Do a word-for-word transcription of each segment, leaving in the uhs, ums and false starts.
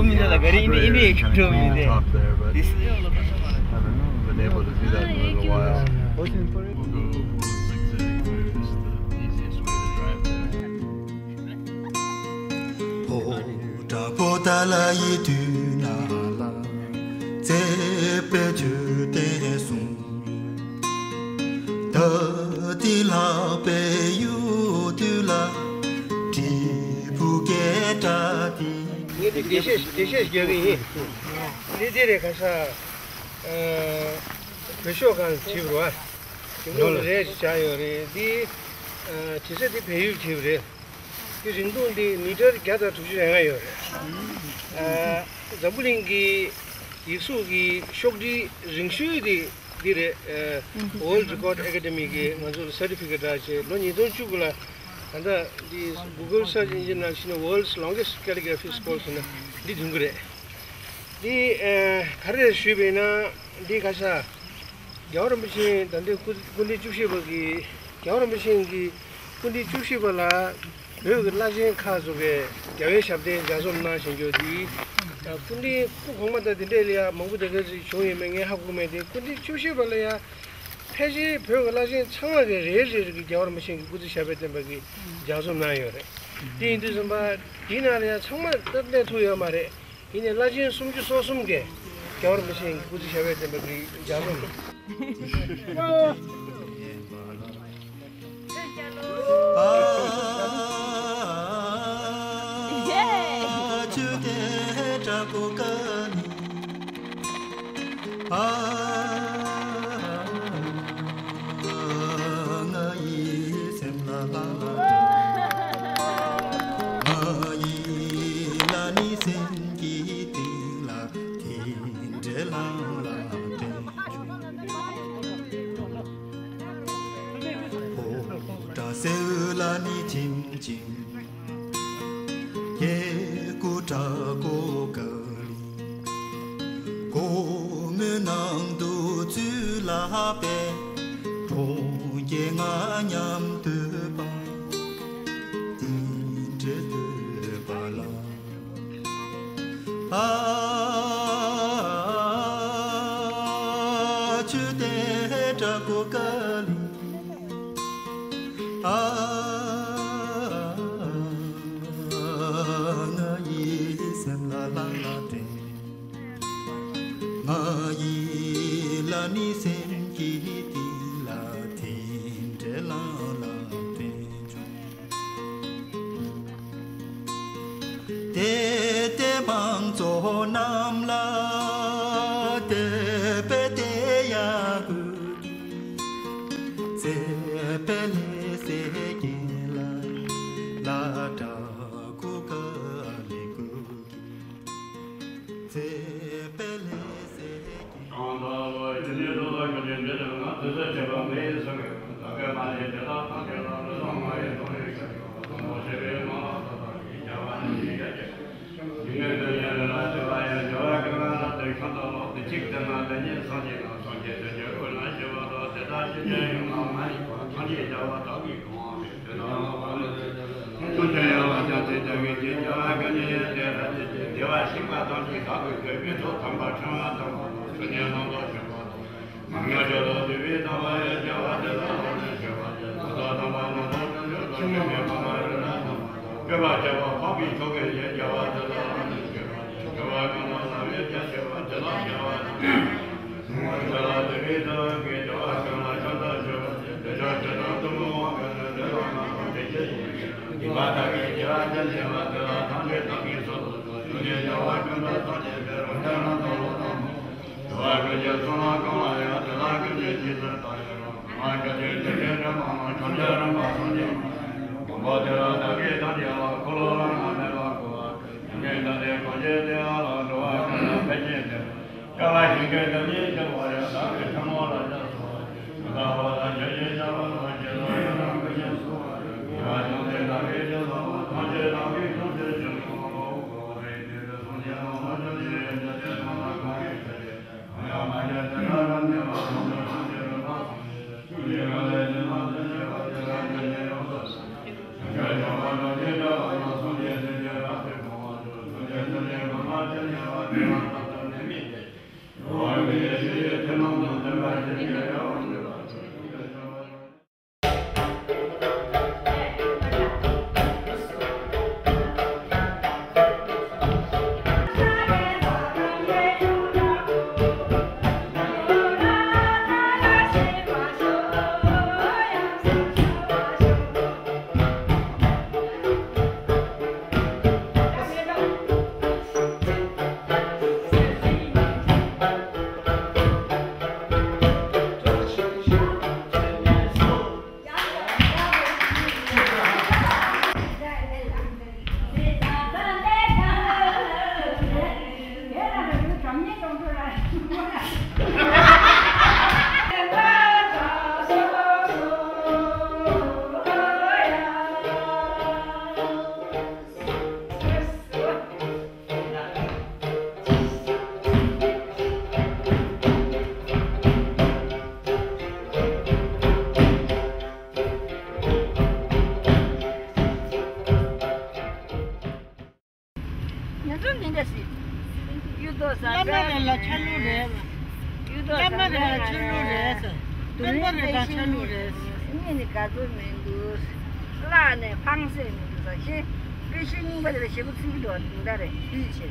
མི་འདུག་ལ། ག་རེ་ཡིན་ནའི་ཨིན་ཇོའི་འགྲོ་མི་འདུག་སྟེ། Top there, but haven't been able to do that in a little while. We'll go, we'll zigzag there. It's the easiest way to drive there. ཕོ་བྲང་པོ་ཏཱ་ལ་ཡི་དུས་ན་ལ། བརྩེ་བའི་མཆོད་རྟེན་གསུམ། ད་ལྟའི་ལྷག་པའི་གཡུ་དུས་ལ། དྲིལ་བུ་སྐད་གྲགས་ཏེ། ངས་འདི་འགྲེལ་བཤད་འགྲེལ་བཤད་རྒྱག་གི་ཡིན། འདི་འདི་རེད། ཁ་ཤ་བོད་ཤོག་སྒང་བྲིས་པ་རེད་པ། དེ་ཚོ་རེད་ཅེས་བྱ་ཡོད་རེད། འདི་བྲིས་ས་འདི་བལ་ཡུལ་བྲིས་པ་རེད། དེ་རིང་ཐུང་འདི་མི་ཊར་བརྒྱ་དང་དྲུག་ཅུ་རེ་ལྔ་ཡོད་རེད། འཛམ་བུ་གླིང་གི་ཡིག་གཟུགས་ཀྱི་ཤོག་དྲིལ་རིང་ཤོས་དེ་འདི་རེད། World Record Academy གིས་ང་ཚོ་ལ་སར་ཊི་ཕི་ཀེཊ་རག་བྱས། ལོ་ཉིས་སྟོང་བཅུ་དགུ་ལ་ད་ལྟ་འདི་Google Search Engine ནང་ཕྱིན་ན་World's Longest Calligraphy Scroll ཟེར་ན་འདི་ཐོན་གྱི་རེད། འདི་ག་རེ་ཞུས་པ་ཡིན་ན། འདི་ཁ་ཤ་རྒྱལ་བ་རིན་པོ་ཆེ་ད་ལྟའི་སྐུ་སྐུ་ཕྲེང་བཅུ་བཞི་པ་གི། རྒྱལ་བ་རིན་པོ་ཆེ་གི་སྐུ་ཕྲེང་བཅུ་བཞི་པ་ལ་བོད་ཀྱི་བླ་ཆེན་ཁག་ཚོ་གིས་རྒྱལ་བའི་ཞབས་བརྟན་ལྗགས་རྩོམ་གནང་བཞིན་ཡོད་དེ། སྐུ་ཕྲེང་སྐུ་གོང་མ་དང་དེ་འདྲས་ལ་ཡང་མང་པོ་དེ་ག་ཚོད་བྱུང་ཡོད་མེད་ངས་ཧ་གོ་མེད་དེ། སྐུ་ཕྲེང་བཅུ་བཞི་པ་ལ་ཡང་ཕལ་ཆེར་བོད་ཀྱི་བླ་ཆེན་ཚང་མ་གིས་རེ་རེ་གིས་རྒྱལ་བ་རིན་པོ་ཆེ་གི་སྐུ་ཚེ་ཞབས་པད་བརྟན་པ་གི་ལྗགས་རྩོམ་གནང་ཡོད་རེད། དེ་ཡིན་དུས་ཙམ་པ་དེའི་ནང་ལ་ཡང་ཚང་མ་ད་གནས་ཐུབ་ཡོད་མ་རེད། ཡིན་ནའི་བླ་ཆེན་སུམ་ཅུ་སོ་གསུམ་གིས་རྒྱལ་བ་རིན་པོ་ཆེའི་སྐུ་ཚེ་ཞབས་པད་བརྟན་པ་གི་ལྗགས་རྩོམ། ང་ཡི་སེམས་ལ་ལ་ལ་དྲན། ང་ཡི་ལ་ནི་སེམས་ཀྱི་གཏིང་ལ་དེ་འདྲའི་ལང་ལ་དྲན་བྱུང་། ཕོ་བྲང་སེའུ་ལ་ནི་ཐིམ་ཐིམ། སྐྱེ་དགུ་བྲག་སྒོ་ཀ་ལི། སྒོ་མོའི་ནང་དུ་ཚུར་ལ་པའི། གྲོང་ཁྱེར་ང་མཉམ་སྡོད་པ། དེ་འདྲའི་སྡོད་པ་ལ། ཨ་ཆུ་དེ་བྲག་སྒོ་ཀ་ལི། ཨ། ང་ཡི་སེམས་ལ་ལ་ལ་དྲན། ང་ཡི་ལ་ནི་སེམས་ཀྱི་གཏིང་ལ་དེ་འདྲའི་ལ་ལ་དྲན་བྱུང་། དེ་ལྟའི་མང་ཚོགས་རྣམས་ལ་དད་པས་དད་ཡ་དགོས། བརྩེ་བའི་ལྷ་སའི་རྒན་ལགས། ལ་བྲག་སྒོ་ཀ་ལི་སྐུ་སྒེར། བརྩེ་བའི་ལྷ་སའི་རྒན། ང་ཚོ་འདི་འདྲ་ཞིག་གཡུ་ཐོག་ས། བླ་མ་རེ་ལ་ཆ་ལུགས་རེད། གཡུ་ཐོག་ས། བླ་མ་རེ་ལ་ཆ་ལུགས་རེད། སྟོན་པ་རེ་ལ་ཆ་ལུགས་རེད། གཉིས་ནི་དགའ་ཚོར་མི་འདུག་ལག་ནས་ཕངས་སེམས་མི་འདུག་ཟེར། ཞེས་དཔེ་ཤིང་རྙིང་པ་དེ་ལ་ཞེ་པོ་ཚིག་འགྲོ་བ་དེ་འདྲ་རེད། དུས་ཆེ།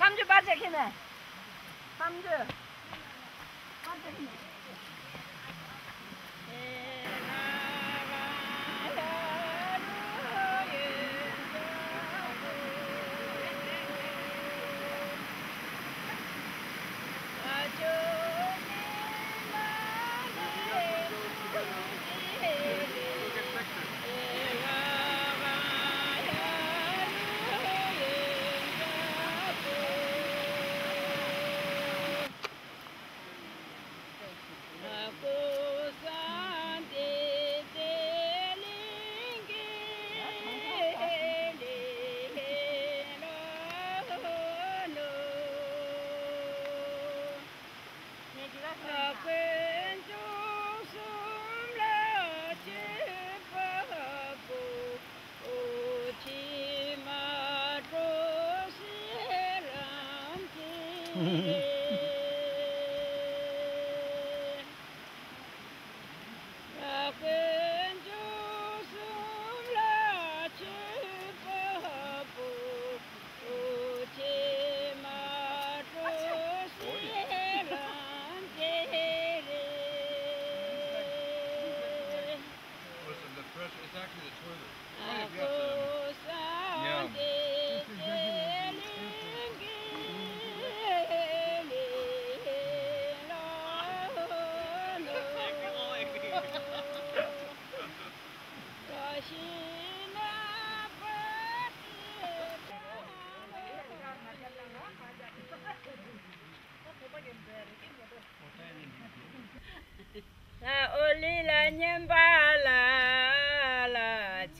མཚམས་གཅོད་པར་ཆས་ཁྱེར་ནས། མཚམས་གཅོད། པར་ཆས་ཁྱེར་ནས། Listen, the pressure, it's actually the toilet. If you have to, yeah. ཨོ་ལི་ལ་སྙན་པ་ལ་ལ་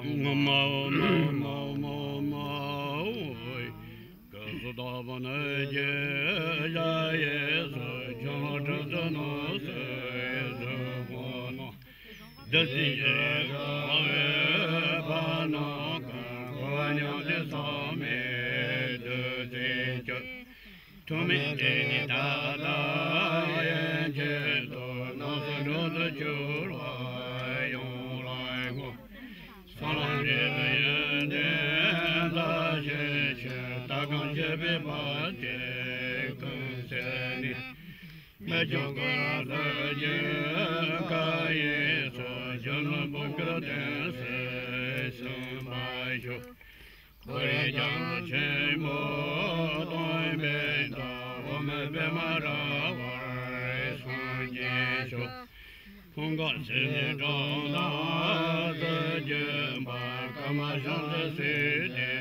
ངོ་མ་འོ་མ་འོ་མ་འོ་མ་འོ། སྐབས་སུ་བདག་པོ་ནི་རྒྱལ་བྱ་ཡི་སུ་ཆུང་ཁྲི་ཙི་ནོ་སི་སུ་ཁོ་ནོ། བདུད་རྩི་ཡི་གང་བའི་བ་ནོ་གང་གོ་ཉམས་ཏེ་ཚང་མེད་བདུད་རྩི་གྱུར། ཐུགས་མེད་དེ་ནི་ད་ལྟ་ཡན་ཆད་དུ་སྣང་སྲིད་འགྲོ་དུ་གྱུར་པ་ཡོངས་ལ་བསྔོ། སངས་ ཆོ་ག་ལྷ་རྒྱལ་བཀའ་ཡི་སོགས་ཆོས་རྣམས་པོ་སྐུར་སྟོན་སྲིད་གསུངས་པ་ཞུ། ཁོ་རེ་ཀྱང་ཆེན་པོ་སྟོན་པའི་བདག་འོ་མའི་པདྨ་ར་བར་སངས་རྒྱས་ཤོག །ཧཱུྃ་ག་སིདྡྷི་གྲངས་དང་རྫས་བརྒྱད་པ། ཀ་མ་ཤམ་བྷ་སིདྡྷི་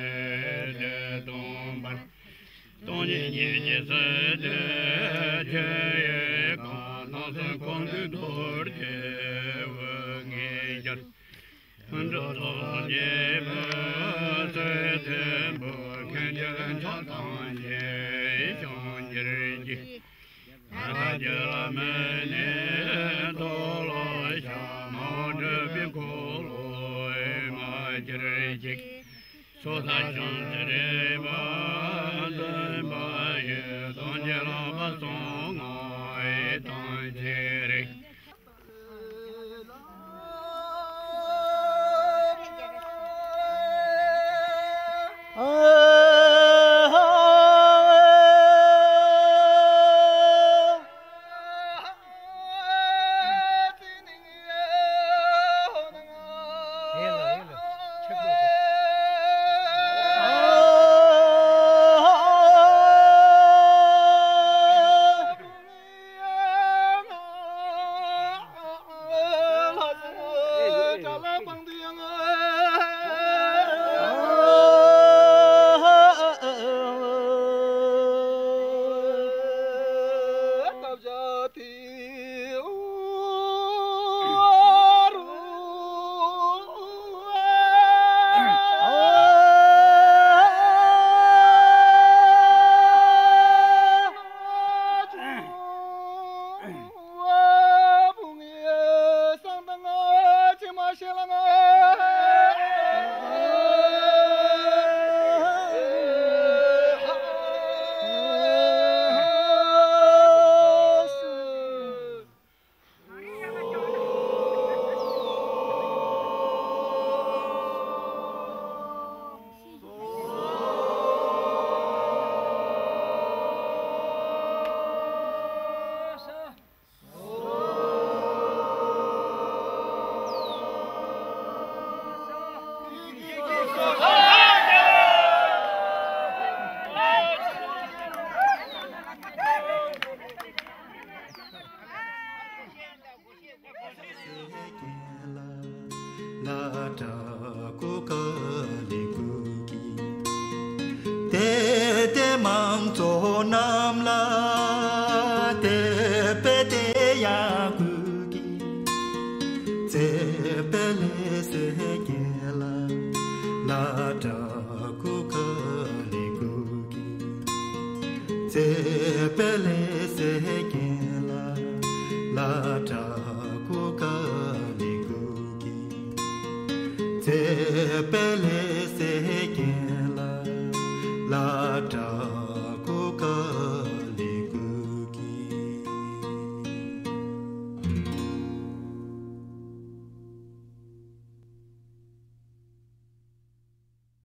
བདེ་སྟོང་པར། སྟོང་ཉིད་ཉིད་ཀྱི་སྲིད་དེ་ཆོས་ཡི་གང་། སྣང་སྲིད་འཁོར་འདས་རྡོ་རྗེ་དབུས་ངེས་ཤར། ལྷུན་གྲུབ་ཐོབ་བྱེད་པའི་སྲིད་མཐའི་བུ། མཁན་ཆེན་མཆོག་དང་ཞལ་བྱང་གྱུར་ཅིག །ཨ་ཏི་ཤ་ལ་མི་ནི་མཐོལ་ལོ་བཤགས། མ་འོངས་སྒྲུབ་པའི་འཁོར་ལོ་མ་གྱུར་ཅིག །སོ་ཐར་བྱང་ཆུབ་རིམ་པ་སྟོན་པ་ཡི། དོན་གྱི་བསླབ་པ་གསུང་ངོ་ཡི་དང་ཚེ་རིང་། ལ་དྲག་གོ་ཀ་ལི་གུ་གི། དེ་དེ་མང་ཚོགས་རྣམས་ལ་དེ་པེ་དེ་ཡང་གུ་གི། ཚེ་པེ་ལེ་སེ་གེ་ལ་ལ་དྲག་གོ་ཀ་ལི་གུ་གི། ཚེ་པེ་ལེ་སེ་གེ་ལ་ལ་དྲག་གོ་ཀ་ལི་གུ་གི། ཚེ་པེ་ལེ་སེ་གེ་ལ་ལ་དྲག་གོ་ཀ་